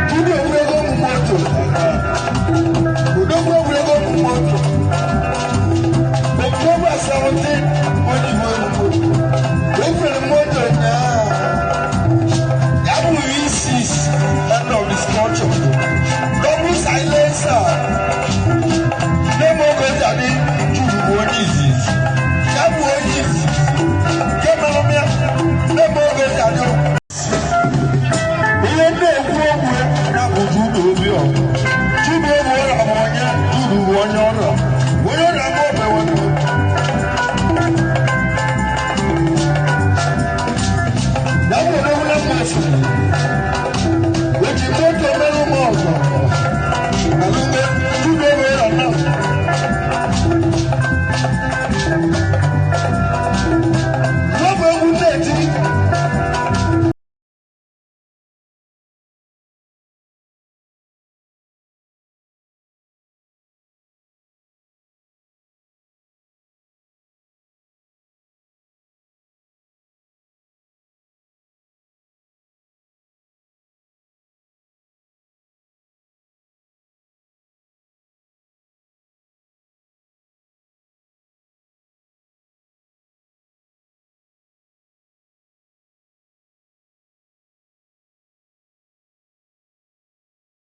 Jude egwuregwu ụmụ moto. Odogwu egwuregwu ụmụ moto. October 17, onye Igbo egwu. Egwere moto nyaa. Ya bụ V6 end of the structure. Double silencer. Nne m oge jadi Jude bụ onye izizi. Ya bụ onye izizi. Nke mere m ya, nne m oge jadi ihe na-ekwu okwu ya bụ Jude Obi ọ. Jude Obi ọra bụ onye Jude bụ onye ọrịa. Onye ọrịa bụ obewe. Ya bụ odogwu na mmasị.